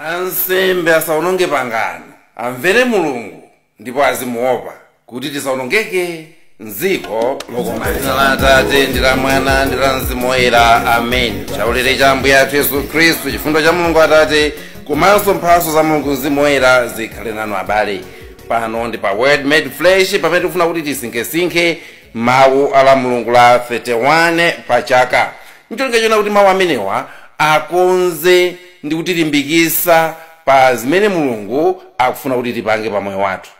Ansembe asaononge pangano, amvere Mulungu ndipo azimuopa, kuti tisaonongeke mdziko lokoma. Dzina la Atate ndi la Mwana ndi la Mzimu Woyera, amen. Chaulere cha Ambuye athu Yesu Khristu, chifundo cha Mulungu Atate komanso mphatso za Mulungu Mzimu Woyera zikhale nanu abale. Pano ndi pa Word Made Flesh, pamene tikufuna kuti tisinkhesinkhe mawu ala Mulungu la 31 pa chaka, ncholinga chona kuti mawu amenewa akonze ndi kutilimbikitsa pa zimene Mulungu akufuna kuti tipange pa moyo wathu.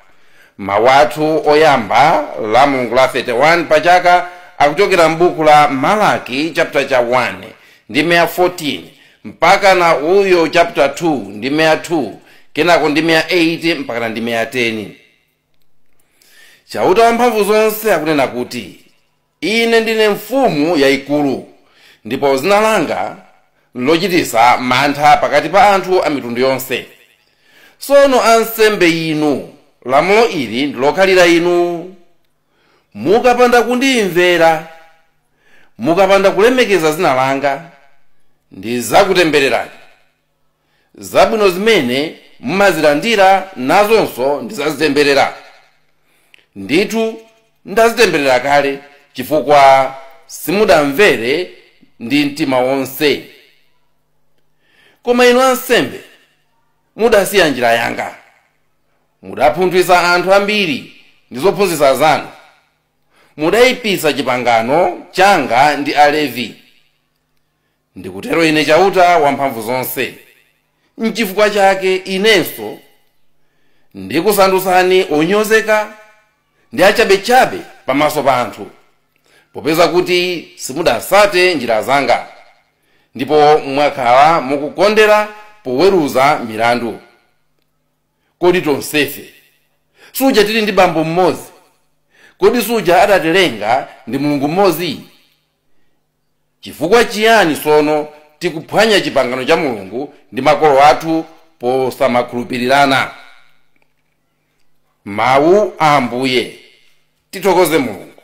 Mawu athu oyamba la Mulungu la 31 pa chaka akuchokera m'buku la Malaki chapter cha 1 ndi 14 mpaka na uyo chapter 2 ndi 2, kenako ndi 8 mpaka na ndi 10. Chauta wamphamvu zonse akunena kuti, ine ndine mfumu yayikulu, ndipo dzina langa lochititsa mantha pakati pa anthu a mitundu yonse. Tsono ansembe inu, lamulo ili ndilokhalira inu. Mukapanda kundimvera, mukapanda kulemekeza dzina langa, ndidzakutembererani. Zabwino zimene mumazilandira nazonso ndidzazitemberera. Ndithu ndazitemberera kale, chifukwa simudamvere ndi mtima wonse. Koma inu ansembe mudasiya njira yanga, mudapunthwitsa anthu ambiri ndi zophunzitsa zanu, mudayipitsa chipangano changa ndi Alevi. Ndikutero ine Chauta wamphamvu zonse. Nchifukwa chake inenso ndikusandutsani onyozeka ndi achabechabe pamaso pa anthu, popeza kuti simudasate njira zanga, ndipo mwakhala mukukondera poweruza milandu. Kodi tonsefe suja tili ndi bambo mmodzi? Kodi suja adatilenga ndi Mulungu mmodzi? Chifukwa chiyani sono tikuphwanya chipangano cha Mulungu ndi makolo athu posamakhulupirirana? Mawu a Ambuye. Tithokoze Mulungu.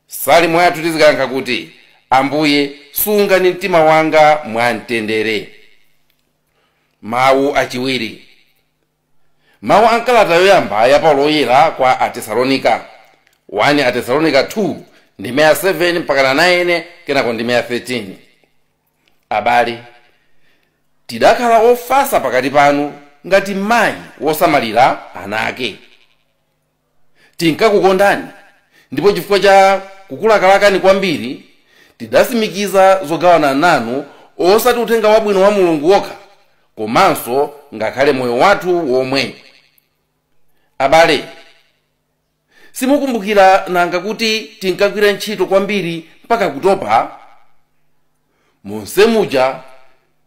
Salimo yathu tizikayankha kuti, Ambuye sungani mtima wanga mwamtendere. Mawu achiwiri, mawu a nkalata yoyamba ya Paulo Woyera kwa Atesalonika, 1 Atesalonika 2 ndime ya 7 mpaka na 9, kenako ndime ya 13. Abale, tidakhala ofatsa pakati panu ngati mayi wosamalira ana ake. Tinkakukondani, ndipo chifukwa cha kukulakalakani kwambiri tidatsimikiza zogawana nanu osati uthenga wabwino wa Mulungu wokha, komanso ngakhale moyo wathu womwe. Abale, simukumbukira nanga kuti tinkagwira ntchito kwambiri mpaka kutopa? Monse muja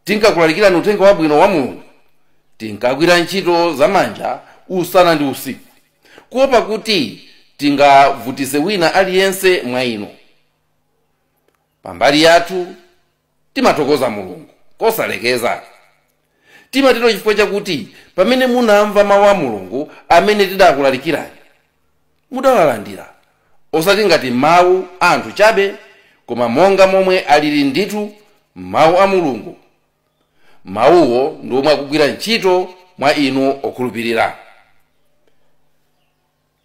tinkakulalikirani uthenga wabwino wa Mulungu, tinkagwira ntchito zamanja usana ndi usiku, kuopa kuti tingavutise wina aliyense mwa inu. Pambali yathu timathokoza Mulungu kosalekeza. Timatero chifukwa chakuti pamene munamva mawu a Mulungu amene tidakulalikirani, mudawalandira osati ngati mawu a anthu chabe, koma monga momwe alili ndithu, mawu a Mulungu. Mawuwo ndi omwe akugwira ntchito mwa inu okhulupirira.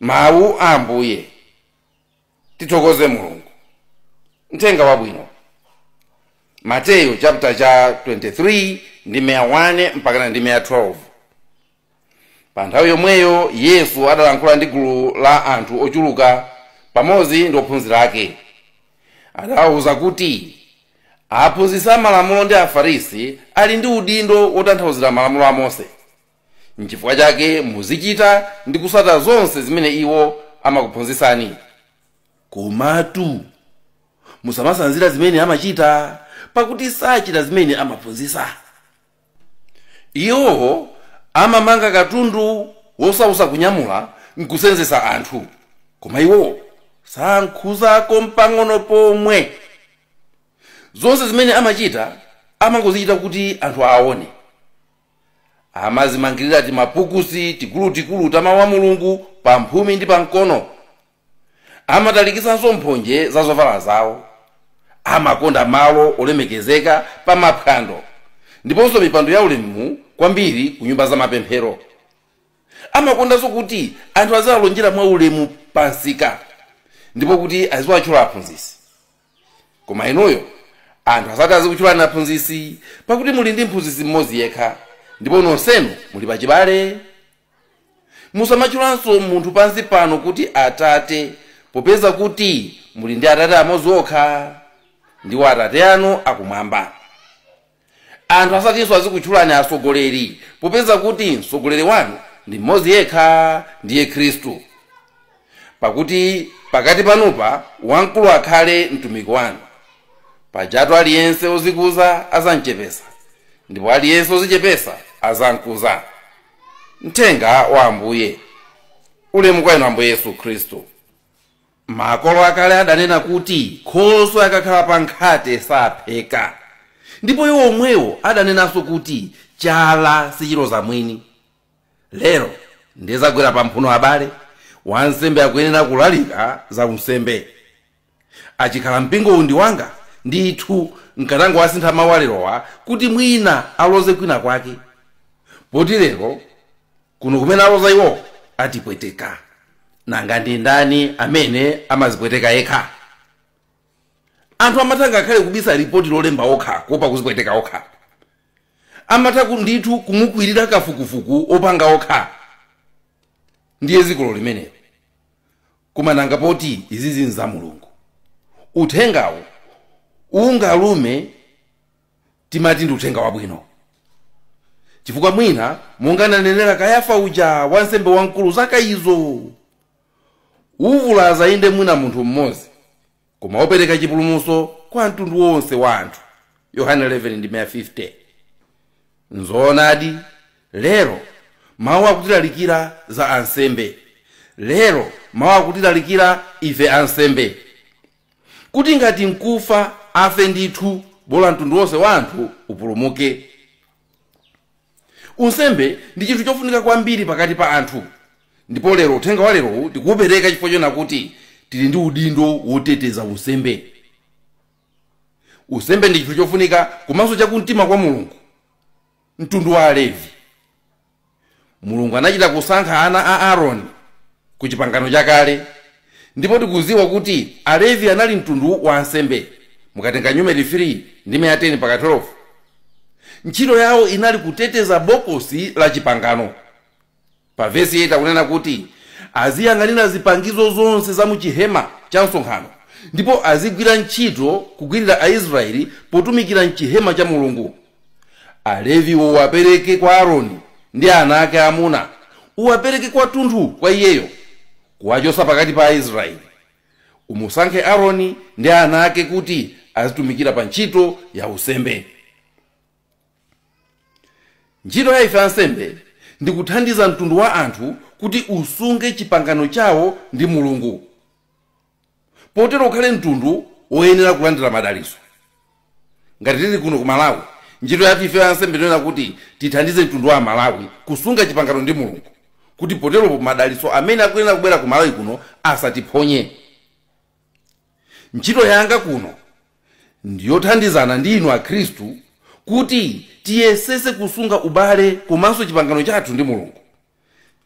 Mawu a Ambuye. Tithokoze Mulungu. Mthenga wabwino, Mateyu chapter cha 23 ndi 1 mpaka ndi 12. Pa nthawi yomweyo Yesu adalankhula ndi gulu la anthu ochuluka pamodzi ndi ophunzira ake. Adawawuza kuti, aphunzitsi amalamulo ndi Afarisi ali ndi udindo wotanthauzira malamulo a Mose. Nchifukwa chake muzichita ndi kusata zonse zimene iwo amakuphunzitsani. Komatu musamasanzira zimene amachita, pakuti sachita zimene amaphunzitsa. Iwowo amamanga katundu wosautsa kunyamula nkusenzetsa anthu, koma iwowo sankhuzako mpang'ono pomwe. Zonse zimene amachita amangozichita kuti anthu aone. Amazimangirira timapukusi tikulutikulu ta mawu a Mulungu pa mphumi ndi pa mkono. Amatalikitsanso mphonje za zovala zawo. Amakonda malo olemekezeka pa maphwando ndiponso mipando ya ulemu kwambiri ku nyumba za mapemphero. Amakondanso kuti anthu azawalonjera mwaulemu pansika, ndipo kuti aziwatchula aphunzitsi. Koma inuyo anthu asati azikutchulani aphunzitsi, pakuti muli ndi mphunzitsi mmodzi yekha, ndipo nonsenu muli pachibale. Musamatchulanso munthu pansi pano kuti atate, popeza kuti muli ndi atate amodzi okha, ndiwo atate anu akumwamba. Anthu asatinso azikutchulani atsogoleri, popeza kuti mtsogoleri wanu ndi mmodzi yekha, ndiye Khristu. Pakuti pakati panupa wamkulu akhale mtumiki wanu. Pajatu aliyense ozikuza azamchepesa, ndipo aliyense ozichepesa azamkuza. Mthenga wa Ambuye. Ulemu kwa inu Ambuye Yesu Khristu. Makolo akale adanena kuti khoswe akakhala pa nkhate sapheka, ndipo iwo omwewo adanenanso kuti chala sichiloza mwini. Lero ndizagwera pamphuno abale, wansembe akuyenera kulalika za unsembe. Achikhala mpingo uwu ndi wanga, ndithu nkatango asintha mawu alerowa kuti mwina aloze kwina kwake, poti lero kuno kumene aloza iwo atipweteka. Nanga ndi ndani amene amazipweteka yekha? Anthu amatha ngakhale kubisa ripoti lolemba okha kuopa kuzipweteka okha. Amatha ndithu kumukwirira kafukufuku opanga okha. Ndiye zikolo limenelo. Koma nanga poti izizi nza Mulungu, uthengawo ungalume timati ndi uthenga wabwino, chifukwa mwina monga ananenera Kayafa uja wansembe wamkulu zaka izo, uvulaza inde mwina munthu mmodzi, koma wopereka chipulumutso kwa mtundu wonse wa anthu. Yohane 11:50. Nzoonadi, lero mawu akutilalikira za ansembe. Lero mawu akutilalikira ife ansembe, kuti ngati nkufa afe ndithu, bola mtundu wonse wa anthu upulumuke. Unsembe ndi chinthu chofunika kwambiri pakati pa anthu, ndipo lero uthenga wa lerowu tikuwupereka chifukwa chona kuti tili ndi udindo woteteza unsembe. Unsembe ndi chinthu chofunika komanso chakumtima kwa Mulungu. Mtundu wa Alevi, Mulungu anachita kusankha ana a Aaroni ku chipangano chakale, ndipo tikuziwa kuti Alevi anali mtundu wa ansembe. Mukatenga Numeri 3 ndi 10 mpaka 12, ntchito yawo inali kuteteza bokosi la chipangano. Pa vesi 8 akunena kuti aziyang'anira zipangizo zonse za muchihema cha msonkhano, ndipo azigwira ntchito kugwirira Aisraeli potumikira mchihema cha Mulungu. Alevi uwapereke kwa Aaroni ndi ana ake amuna, uwapereke kwathunthu kwa iyeyo, kuwachosa pakati pa Aisraeli. Umusankhe Aaroni ndi ana ake kuti azitumikira pa ntchito ya unsembe. Ntchito ya ife ansembe ndi kuthandiza mtundu wa anthu kuti usunge chipangano chawo ndi Mulungu, potero ukhale mtundu woyenera kulandira madalitso. Ngati tili kuno ku Malawi, ntchito yathu ife ansembe tinena kuti tithandize mtundu wa Malawi kusunga chipangano ndi Mulungu, kuti potero madalitso amene akuyenera kubwera ku Malawi kuno asatiphonye. Ntchito yanga kuno ndiyothandizana ndi inu Akhristu kuti tiyesese kusunga ubale komanso chipangano chathu ndi Mulungu.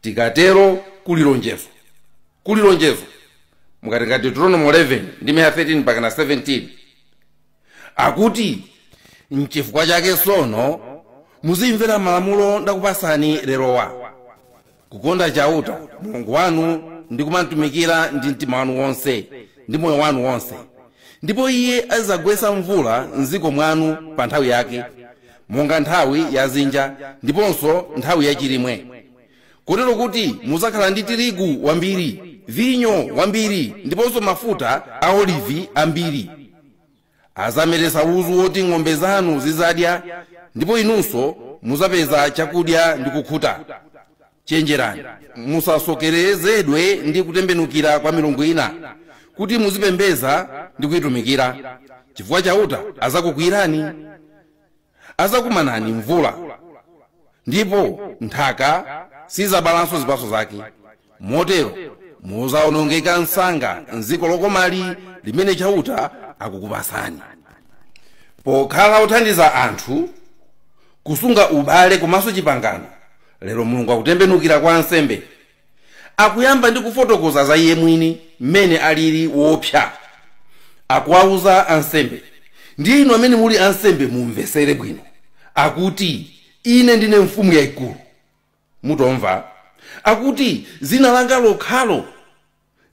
Tikatero kuli lonjezo, kuli lonjezo. Mukatenga Deuteronomy 11 ndi 13 mpaka na 17, akuti nchifukwa chake sono muzimvera malamulo ndakupasani lerowa, kukonda Chauta Mulungu wanu ndi kumamutumikira ndi mtima wanu wonse ndi moyo wanu wonse, ndipo iye azagwetsa mvula mdziko mwanu pa nthawi yake, monga nthawi ya dzinja ndiponso nthawi yachilimwe, kotero kuti muzakhala ndi tirigu wambiri, vinyo wambiri ndiponso mafuta a olivi ambiri. Azameretsa udzu woti ng'ombe zanu zizadya, ndipo inunso muzapeza chakudya ndi kukhuta. Chenjerani musasokerezedwe ndi kutembenukira kwa milungu ina, kuti muzipembedza ndi kuyitumikira, chifukwa Chauta azakukwiyirani, azakumanani mvula, ndipo nthaka sizabalanso zipatso zake. Motero muzawonongeka msanga mdziko lokomali limene Chauta akukupasani. Pokhala othandiza anthu kusunga ubale komanso chipangano, lero Mulungu akutembenukira kwa ansembe. Akuyamba ndi kufotokoza za iye mwini mmene alili woopsa. Akuwauza ansembe, ndi inu amene muli ansembe mumvesere bwino. Akuti ine ndine mfumu yayikulu. Mutomva akuti zina langa lokhalo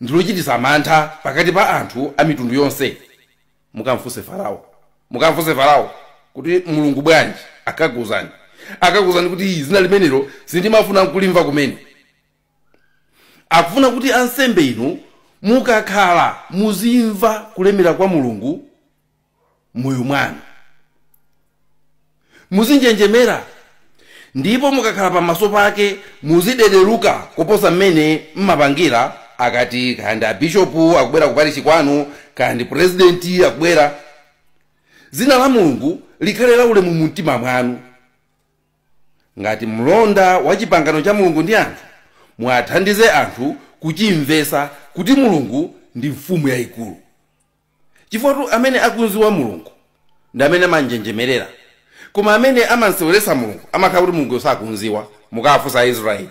ndilochitisa mantha pakati pa anthu a mitundu yonse. Mukamfunse Farao, mukamfunse Farao kuti Mulungu bwanji akakuzani, akakuzani kuti zina limenelo sindimafuna nkulimva kumene. Akufuna kuti ansembe inu mukakhala muzimva kulemera kwa Mulungu moyo mwanu, muzinjenjemera, ndipo mukakhala pamaso pake muzidederuka kuposa mmene mmapangira akati kandi abishopu akubwera kuparishi kwanu, kandi presidenti akubwera. Zina la Mulungu likhale la ulemu mu mtima mwanu. Ngati mlonda wa chipangano cha Mulungu ndi anthu, mwathandize anthu kuchimvesa kuti Mulungu ndi mfumu yayikulu. Chifukwa amene akunziwa Mulungu ndi amene amanjenjemerera, koma amene amanseweresa Mulungu amakhala kuti Mulungu sakunziwa. Mukafunsa Aisraeli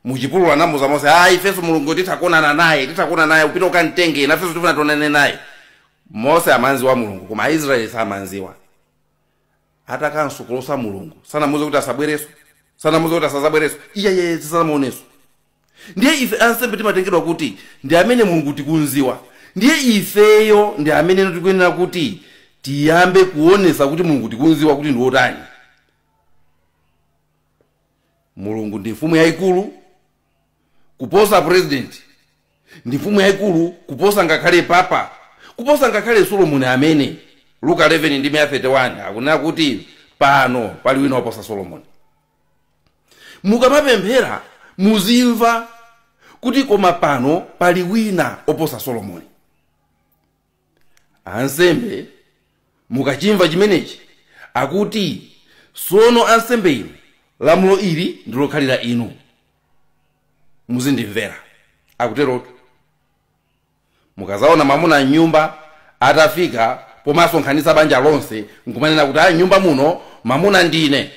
muchipululu anamuza Mose, ifenso Mulungu tithakuonana naye, tithakuonana naye, upita ukamtenge, nafenso tifuna tionane naye. Mose amanziwa Mulungu, koma Aisraeli samanziwa. Atakanso Mulungu sanamuze kuti asabwereso, sanamuze kuti asazabwereso, iye tisanamuoneso. Ndiye ife ansembe timatengedwa kuti ndi amene Mulungu tikunziwa. Ndiye ifeyo ndi amene tikuyenera kuti tiyambe kuonesa kuti Mulungu tikunziwa kuti ndi wotani. Mulungu ndi mfumu yayikulu kuposa president, ndi mfumu yayikulu kuposa ngakhale papa, kuposa ngakhale Solomoni amene Luka 11 ndi 31 akunena kuti pano pali wina woposa Solomoni. Mukamapemphera muzimva kuti koma pano pali wina oposa Solomoni. Ansembe mukachimva chimenechi akuti sono ansembe inu, lamulo ili ndilokhalira inu, muzindimvera. Akuterotu mukazaona mwamuna mnyumba atafika pomasonkhanitsa banja lonse nkumanena kuti ayi nyumba muno mamuna ndine,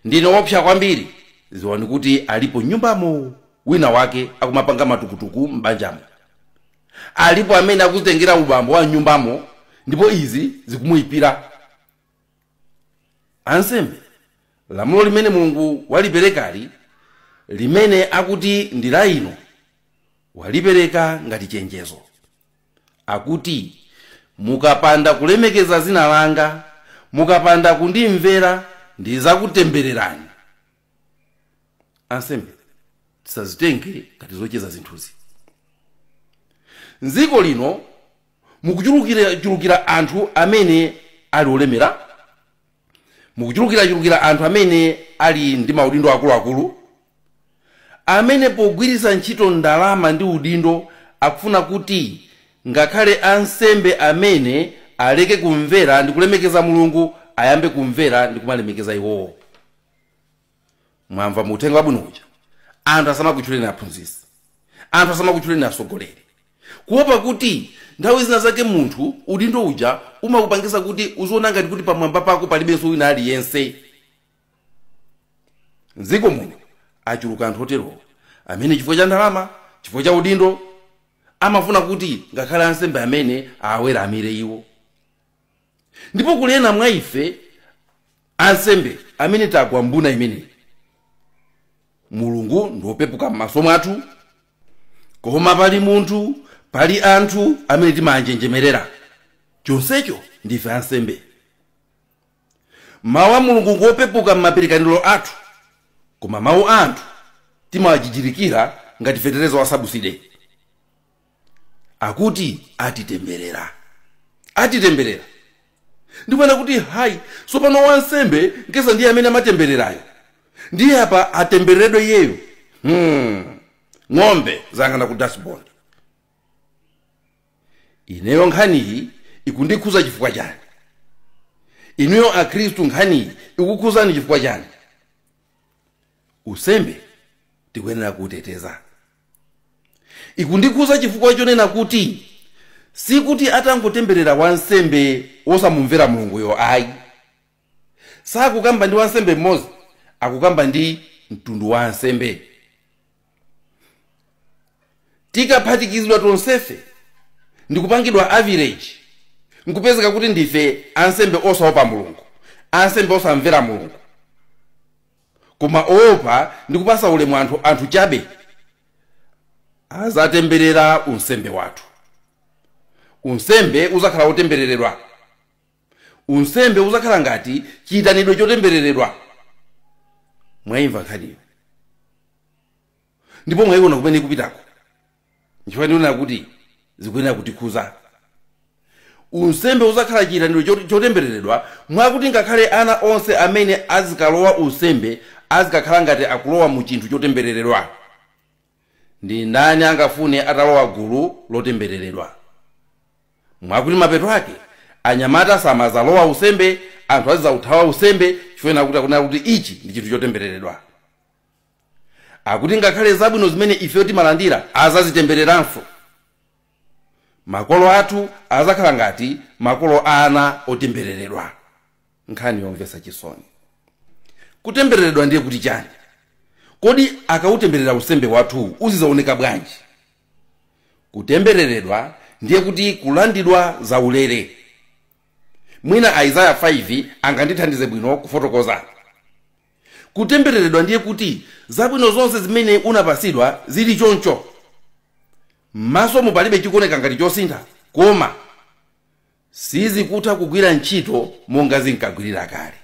ndine wopsa kwambiri, ziwani kuti alipo nyumbamo wina wake akumapanga matukutuku m'banjamo, alipo amene akuzitengera ubambo wa nyumbamo, ndipo izi zikumuyipira. Ansembe lamulo limene Mulungu waliperekali, limene akuti ndi la inu, walipereka ngati chenjezo. Akuti mukapanda kulemekeza zina langa, mukapanda kundimvera, ndizakutembererani. Ansembe tisazitenge ngati zocheza zinthuzi. Mdziko lino mukuchulukira anthu amene ali olemera, mukuchulukira anthu amene ali ndi maudindo akuluakulu, amene pogwiritsa ntchito ndalama ndi udindo akufuna kuti ngakhale ansembe amene aleke kumvera ndi kulemekeza Mulungu ayambe kumvera ndi kumalemekeza iwowo. Mwamva muuthenga wabwino uja, anthu asamakutchuleni aphunzitsi, anthu asamakutchuleni atsogoleri, kuopa kuti nthawi zina zake munthu udindo uja umakupangisa kuti uziona ngati kuti pamwamba pako palibenso wina aliyense. Mdziko muno achuluka anthu oterowo amene chifukwa cha ndalama, chifukwa cha udindo, amafuna kuti ngakhale ansembe amene aweramire iwo. Ndipo kulena mwa ife ansembe amene tagwa mbuna imeneyi, Mulungu ndiopepuka m'maso mwathu, koma pali munthu, pali anthu amene timanjenjemerera. Chonsecho ndife ansembe. Mawu a Mulungu ngopepuka m'maperekaniro athu, koma mawu a anthu timawachichirikira ngati fetereza wa sabuside. Akuti atitemberera, atitemberera. Ndikuona kuti hayi, sopano wansembe nkesa ndiye amene amatembererayo, ndiye apa atembereredwe iyeyo. Ng'ombe zangana ku dashboard. Ineyo nkhaniyi ikundikhuza chifukwa chani? Inuyo akhristu nkhaniyi ikukhuzani chifukwa chani? Usembe tikuyenera kuuteteza. Ikundikhuza chifukwa chonena kuti sikuti atangotemberera wansembe wosamumvera Mulunguyo ayi, Sakukamba ndi wansembe mmodzi, akukamba ndi mtundu wa ansembe. Tikaphatikizidwa tonsefe ndikupangidwa average, nkupezeka kuti ndife ansembe osaopa Mulungu, ansembe osamvera Mulungu, koma oopa ndikupasa ulemu anthu chabe, azatemberera unsembe wathu. Unsembe uzakhala wotembereredwa. Unsembe uzakhala ngati chiyitanidwe chotembereredwa. Mwayimva nkhaniyo ndipo mwayiona kumene ikupitako. Nchifukwa ndikunena kuti zikuyenera kutikhuza. Unsembe uzakhala chiyitanidwe chotembereredwa, mwakuti ngakhale ana onse amene azikalowa unsembe azikakhala ngati akulowa mu chinthu chotembereredwa. Ndi ndani angafune atalowa gulu lotembereredwa? Mwakuti mapeto ake anyamata samazalowa unsembe, anthu azidzauthawa unsembe, chifukwa kuti akunena kuti ichi ndi chinthu chotembereredwa. Akuti ngakhale zabwino zimene ife timalandira azazitembereranso. Makolo athu azakhala ngati makolo a ana otembereredwa. Nkhani yomvetsa chisoni. Kutembereredwa ndiye kuti chani? Kodi akautemberera unsembe wathu uzizaoneka bwanji? Kutembereredwa ndiye kuti kulandidwa zaulere. Mwina Isaiah 5 angandithandize bwino kufotokoza. Kutembereredwa ndiye kuti zabwino zonse zimene unapasidwa zili choncho, m'maso mupalibe chikuoneka ngati chosintha, koma sizikutha kugwira ntchito monga zinkagwirira kale.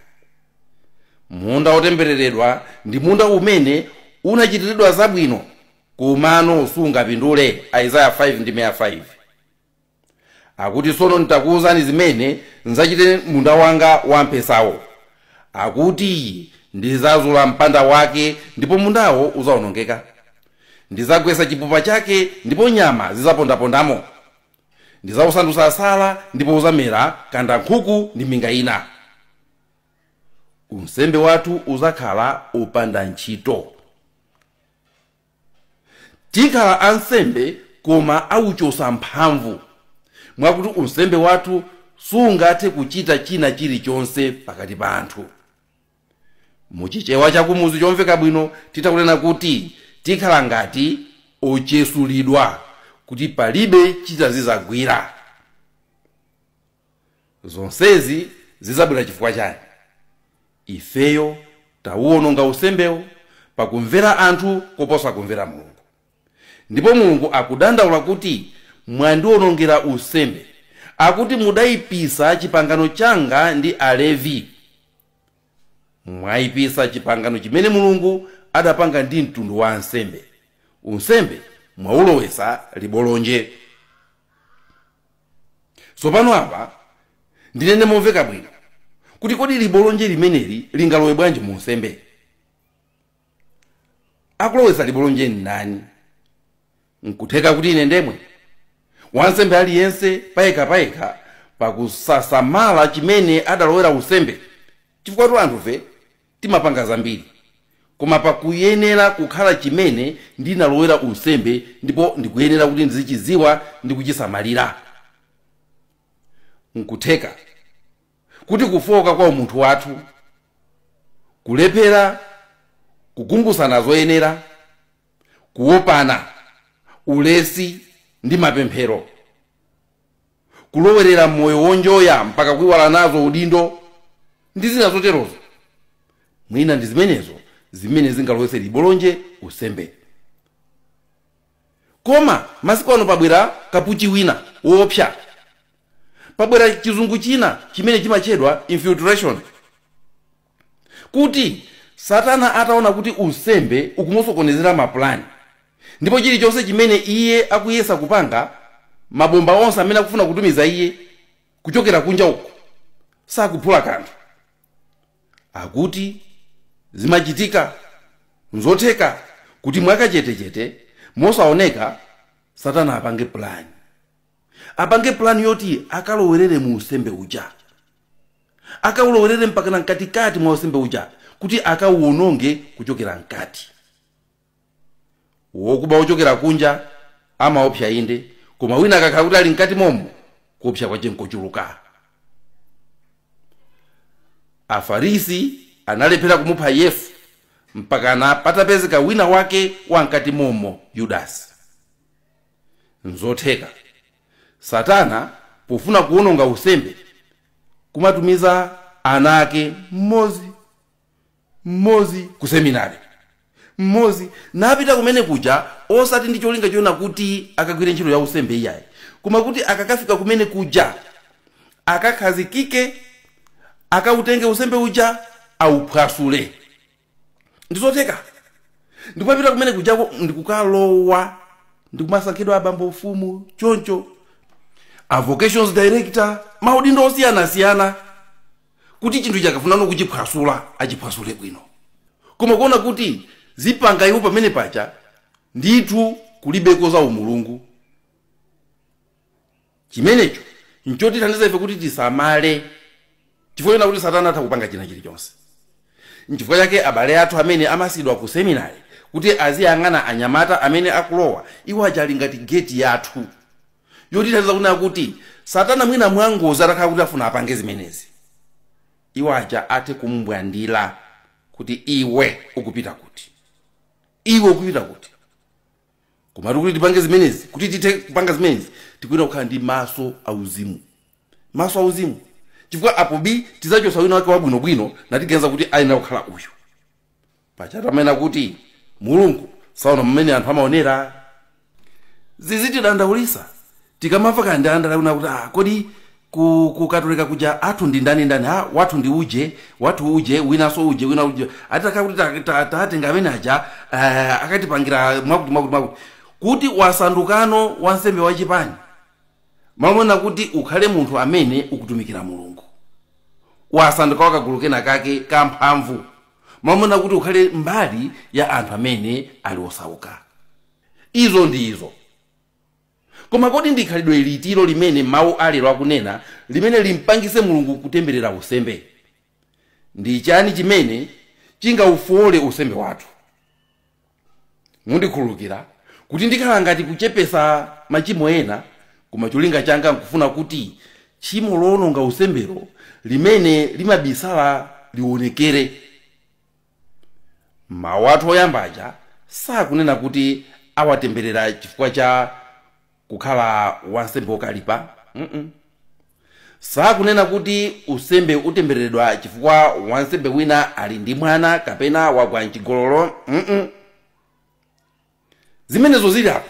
Munda wotembereredwa ndi munda umene unachitiridwa zabwino komano sungapindule. Isaiah 5 ndi 5. Akuti tsono nditakuwuzani zimene nzachite munda wanga wamphesawo. Akuti ndizazula mpanda wake ndipo mundawo uzawonongeka. Ndizagwetsa chipupa chake ndipo nyama zizapondapondamo. Ndizawusandutsa asala ndipo uzamera kanda nkhuku ndi minga ina. Unsembe wathu uzakhala upanda ntchito. Tikhala ansembe koma auchosa mphamvu, mwakuti unsembe wathu sungathe kuchita china chilichonse pakati pa anthu. Muchichewa chakumuzi chomveka bwino titakunena kuti tikhala ngati ochesulidwa, kuti palibe chitazizagwira. Zonsezi zizabwera chifukwa chani? Ifeyo tawuwononga unsembewo pakumvera anthu koposa kumvera Mulungu. Ndipo Mulungu akudandaula kuti mwandiwonongera unsembe, akuti mudayipisa chipangano changa ndi Alevi. Mwayipisa chipangano chimene Mulungu adapanga ndi mtundu wa ansembe. Unsembe mwaulowesa libolonje. Tsopano apa ndinene momveka bwino kuti kodi libolonje limeneli lingalowe bwanji mu unsembe? Akulowesa libolonje ndani? Nkutheka kuti ine ndemwe wansembe aliyense payekha pakusasamala chimene adalowera unsembe, chifukwa tu anthufe timapanga zambiri, koma pakuyenera kukhala chimene ndinalowera unsembe ndipo ndikuyenera kuti ndizichidziwa ndi kuchisamalira. Nkutheka kuti kufoka kwa umunthu wathu, kulephera kukumbusana zoyenera, kuopana, ulesi ndi mapemphero, kulowerera moyo wonjoya mpaka kuiwala nazo udindo ndi zina zoterozo, mwina ndi zimenezo zimene zingalowetse libolonje unsembe. Koma masiku ano pabwera kapuchi wina woopsa, pabwera chizungu china chimene chimatchedwa infiltration, kuti Satana ataona kuti unsembe ukumusokonezera mapulani ndipo chilichonse chimene iye akuyesa kupanga, mabomba onse amene akufuna kutumiza iye kuchokera kunja uko sakuphula kanthu. Akuti zimachitika, nzotheka kuti mwakachetechete mosaoneka Satana apange plani, apange plani yoti akalowerere mu unsembe uja, akaulowerere mpaka mkatikati mwa unsembe uja kuti akauwononge kuchokera mkati. Wokuba wochokera kunja amaopsa inde, koma wina akakhala kuti ali mkati momo, kuopsa kwache nkochuluka. Afarisi analephera kumupha Yesu mpakana patapezeka wina wake wamkati momo, Yudasi. Nzotheka Satana pofuna kuwononga usembe kumatumiza ana ake mmodzi mmodzi ku seminari, mmodzi napita kumene kuja, osati ndi cholinga choona kuti akagwire ntchito ya usembe iyayi, koma kuti akakafika kumene kuja akakhazikike, akautenge usembe uja auphwasule. Ndizotheka. Ndikupita kumene kujako ndikukalowa ndikumasankhidwa abambo ufumu choncho, a vocations director, maudindo osiyanasiyana, kuti chinthu chakafunano kuchiphwasula achiphwasule bwino. Koma kuona kuti zipanga iwo pamene paja ndithu kulibeko za umulungu. Chimenecho nchotithandiza ife kuti tisamale, chifukwa chona kuti Satana atha kupanga china chilichonse. Nchifukwa chake abale athu amene amasidwa ku seminari kuti aziyang'ana anyamata amene akulowa, iwo aja ali ngati geti yathu yotithandiza kunena kuti Satana mwina mwangozi atakhala kuti afuna apange zimenezi, iwo aja athe kumbwandira kuti iwe ukupita kuti, iwe ukupita kuti. Komatu kuti tipange zimenezi, kuti tithe kupanga zimenezi, tikuyenera kukhala ndi maso auzimu, maso auzimu, chifukwa apo bi tizachosa wina wake wabwinobwino natiganiza kuti ayenera kukhala uyu. Pachatu amene akuti Mulungu saona mmene anthu amaonera. Zizitidandaulisa tikamamva kandi andalauna kuti kodi ku Katolika kuja athu ndi ndani ndani, wathu ndi uje, wathu uje, winanso uje, wina uje, atakhala kuti tatenga amene aja, akatipangira mwakuti mwakuti mwakuti, kuti wasandukano wansembe wachipani, mamona kuti ukhale munthu amene ukutumikira Mulungu, wasanduka wakagulu kena kake kamphamvu, mamona kuti ukhale mbali ya anthu amene ali osauka. Izo ndi izo. Koma kodi ndi khalidwe litiro limene mawu alero akunena limene limpangise Mulungu kutemberera usembe? Ndi chani chimene chingawufole usembe wathu? Mundikhululukira kuti ndikhala ngati kuchepesa machimo ena, koma cholinga changa nkufuna kuti tchimo lowononga usembero limene limabisala lionekere. Mawu athu oyambaja sakunena kuti awatemberera chifukwa cha kukhala wansembe wokalipa. Sakunena kuti usembe utembereredwa chifukwa wansembe wina ali ndi mwana kapena wagwa mchigololo. Zimenezo zili apo,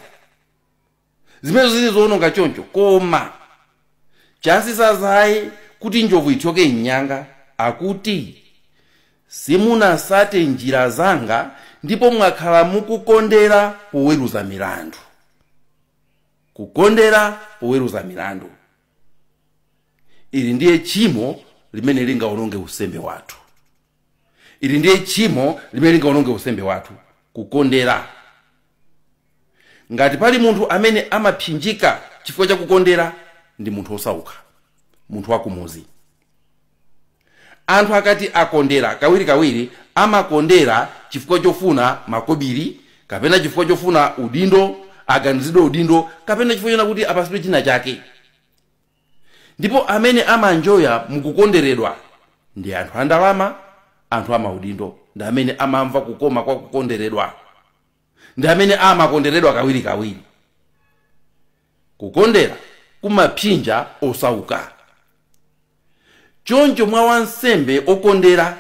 zimenezo zili zoononga choncho. Koma chasisazayi kuti njovu ithyoke mnyanga, akuti simunasate njira zanga ndipo mwakhala mukukondera poweruza milandu. Kukondera poweruza milandu, ili ndiye tchimo limene lingaononge usembe wathu. Ili ndiye tchimo limene lingaononge usembe wathu, kukondera. Ngati pali munthu amene amapsinjika chifukwa cha kukondera, ndi munthu osauka, munthu wakumuzi. Anthu akati akondera kawirikawiri amakondera chifukwa chofuna makobiri, kapena chifukwa chofuna udindo, aganizidwe udindo, kapena chifukwa chona kuti apasidwe china chake. Ndipo amene amanjoya mukukonderedwa ndi anthu andalama, anthu amaudindo, ndi amene amamva kukoma kwa kukonderedwa, ndi amene amakonderedwa kawirikawiri. Kukondera kumapsinja osauka. Choncho mwa wansembe okondera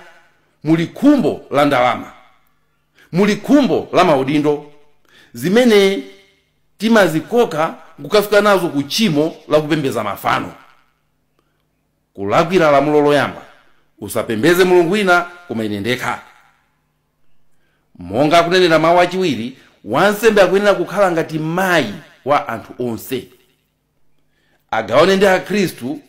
muli khumbo la ndalama, muli khumbo la maudindo, zimene timazikoka nkukafika nazo ku tchimo la kupembeza mafano. Kulakwira lamulo loyamba, usapembeze mulungu wina koma ine ndekha. Monga akunenera mawu achiwiri, wansembe akuyenera kukhala ngati mayi wa anthu onse, agawane ndi akhristu,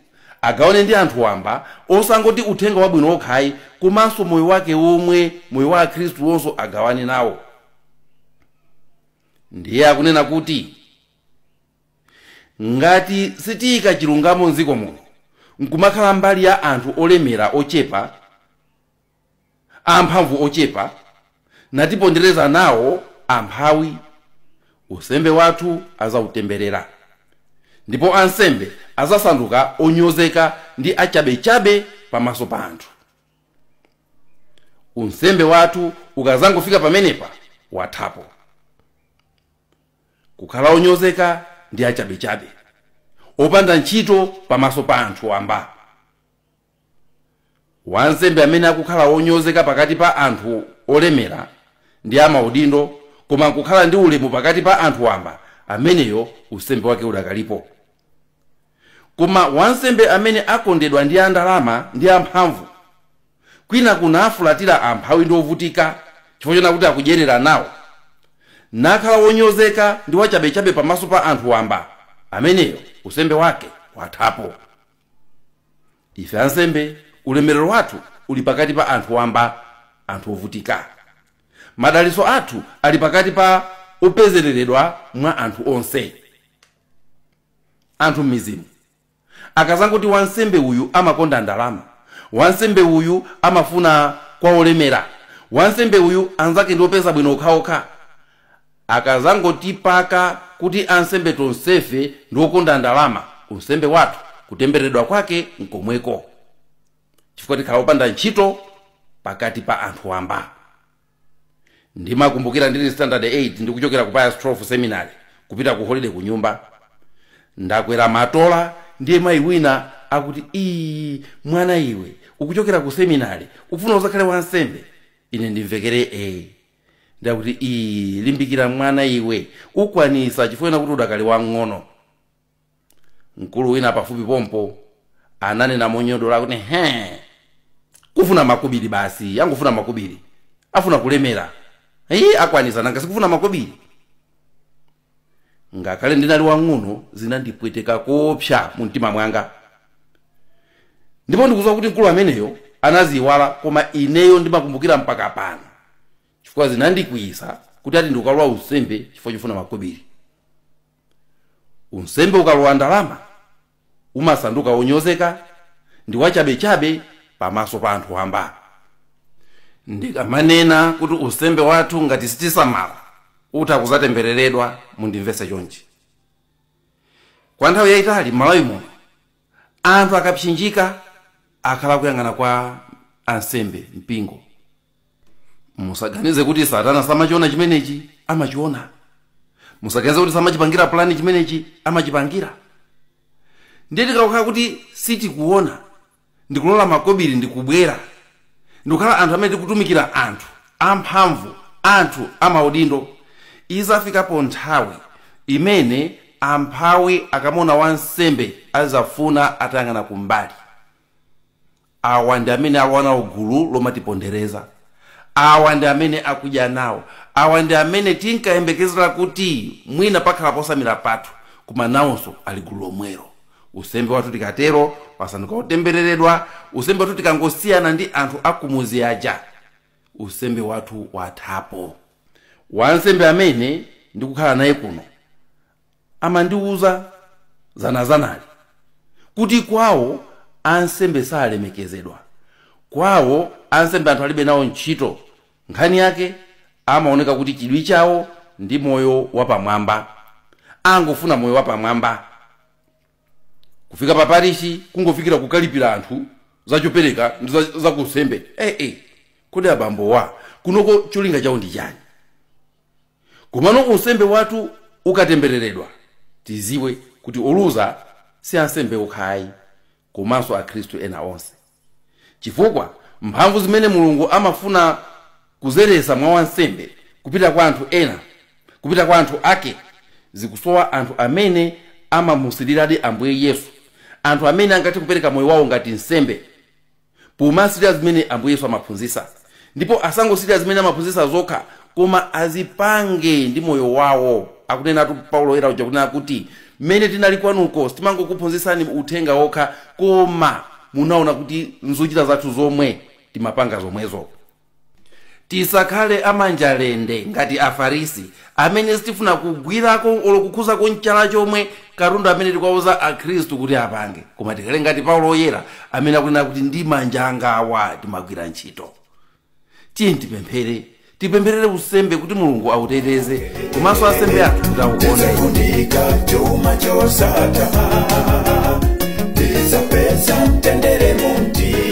agawane ndi anthu wamba, osangoti uthenga wabwino okhayi, komanso moyo wake womwe, moyo wa akhristu wonso agawane nawo. Ndiye akunena kuti ngati sitiyika chilungamo mdziko muno nkumakhala mbali ya anthu olemera ochepa, amphamvu ochepa, natipondereza nawo amphawi, usembe wathu azautemberera, ndipo ansembe azasanduka onyozeka ndi achabechabe pamaso pa anthu. Unsembe wathu ukazangofika pamenepa wathapo. Kukhala onyozeka ndi achabechabe, opanda ntchito pamaso pa anthu wamba. Wansembe amene akukhala onyozeka pakati pa anthu olemera ndi amaudindo, koma nkukhala ndi ulemu pakati pa anthu wamba, ameneyo unsembe wake udakalipo. Koma wansembe amene akondedwa ndi andalama ndi amphamvu, kwina kunafulatira amphawi ndi ovutika chifukwa chona kuti akudyerera nawo, nakhala wonyozeka ndi wachabechabe pamaso pa anthu wamba, ameneyo unsembe wake wathapo. Ife ansembe ulemerero wathu uli pakati pa anthu wamba, anthu ovutika. Madalitso athu ali pakati pa opezereredwa mwa anthu onse. Anthu m'mizimu akazangoti wansembe uyu amakonda ndalama, wansembe uyu amafuna kwa olemera, wansembe uyu anzake ndi opeza bwino okhaokha, akazangotipaka kuti ansembe tonsefe ndi okonda ndalama, unsembe wathu kutembereredwa kwake nkomweko, chifukwa tikhala opanda ntchito pakati pa anthu wamba. Ndimakumbukira ndili standard 8 ndikuchokera ku Pius 12 seminary kupita ku holiday ku nyumba, ndakwera matola, ndiye mayi wina akuti, "Ii mwana iwe, ukuchokera ku seminary ukufuna uzakhale wansembe?" Ine ndimvekere e, ndakuti, "Ii, limbikira mwana iwe, ukwanisa chifukwa kuti udakali wang'ono." Mkulu wina pafupi pompo ananena monyodola kuti, "He, kufuna makobiri basi, angofuna makobiri, afuna kulemera, iye akwanisa nanga sikufuna makobiri." Ngakhale ndinali wang'ono zinandipweteka kopsa mu mtima mwanga, ndipo ndikudziwa kuti mkulu ameneyo anaziwala, koma ineyo ndimakumbukira mpaka pano, chifukwa zinandikwiyisa kuti ati ndikukalowa unsembe chifukwa chofuna makobiri. Unsembe ukalowa ndalama umasanduka wonyozeka ndi wachabechabe pamaso pa anthu wamba. Ndikamanena kuti unsembe wathu ngati sitisamala utha kuzatembereredwa, mundimvese chonchi. Kwa nthawi yayitali m'Malawi muno anthu akapsinjika akhala kuyang'ana kwa ansembe mpingo. Musaganize kuti Satana samachiona chimenechi, amachiona. Musaganize kuti samachipangira plani chimenechi, amachipangira. Ndiye tikakhala kuti sitikuona, ndikulola makobiri ndikubwera, ndikukhala anthu amene tikutumikira anthu amphamvu, anthu amaudindo, izafikapo nthawi imene amphawi akamona wansembe azafuna atayang'ana kumbali. Awa ndi amene alowa nawo gulu lomatipondereza, awa ndi amene akudya nawo, awa ndi amene tinkayembekezera kuti mwina pakhala posamira pathu, koma nawonso ali gulu lomwelo. Usembe wathu tikatero wasanduka otembereredwa. Usembe wathu tikangosiyana ndi anthu akumuzi aja, usembe wathu wathapo. Wansembe amene ndikukhala naye kuno amandiwuza zanazanali kuti kwawo ansembe salemekezedwa, kwawo ansembe anthu alibe nawo ntchito. Nkhani yake amaoneka kuti chidwi chawo ndi moyo wapamwamba, angofuna moyo wapamwamba. Kufika pa parishi kungofikira kukalipira anthu zachopereka ndi zakusembe. Kodi abambowa kunoko cholinga chawo ndi chani? Komano unsembe wathu ukatembereredwa, tiziwe kuti oluza si ansembe okhayi, komanso akhristu ena onse, chifukwa mphamvu zimene Mulungu amafuna kuzeresa mwa wansembe kupita kwa anthu ena, kupita kwa anthu ake, zikusowa anthu amene amamusiliradi Ambuye Yesu, anthu amene angathe kupereka moyo wawo ngati nsembe pomasilira zimene Ambuye Yesu amaphunzitsa, ndipo asangosirira zimene amaphunzitsa zokha, koma azipange ndi moyo wawo. Akunenatu Paulo era uja kunena kuti mmene tinali kwanuko sitimangokuphunzitsani uthenga wokha, koma munaona kuti nzochita zathu zomwe timapanga zomwezo. Tisakhale amanjalende ngati Afarisi amene sitifuna kugwirako olo kukhuzako mchala chomwe katundu amene tikuwauza akhristu kuti apange, koma tikhale ngati Paulo oyera amene akunena kuti ndi manja angawa timagwira ntchito. Tiye tipemphere, tipempherere usembe kuti Mulungu auteteze, komanso ansembe athu kuti aukonde. Tizafunika chuma chosatha, tizapeza mtendere mu mtima.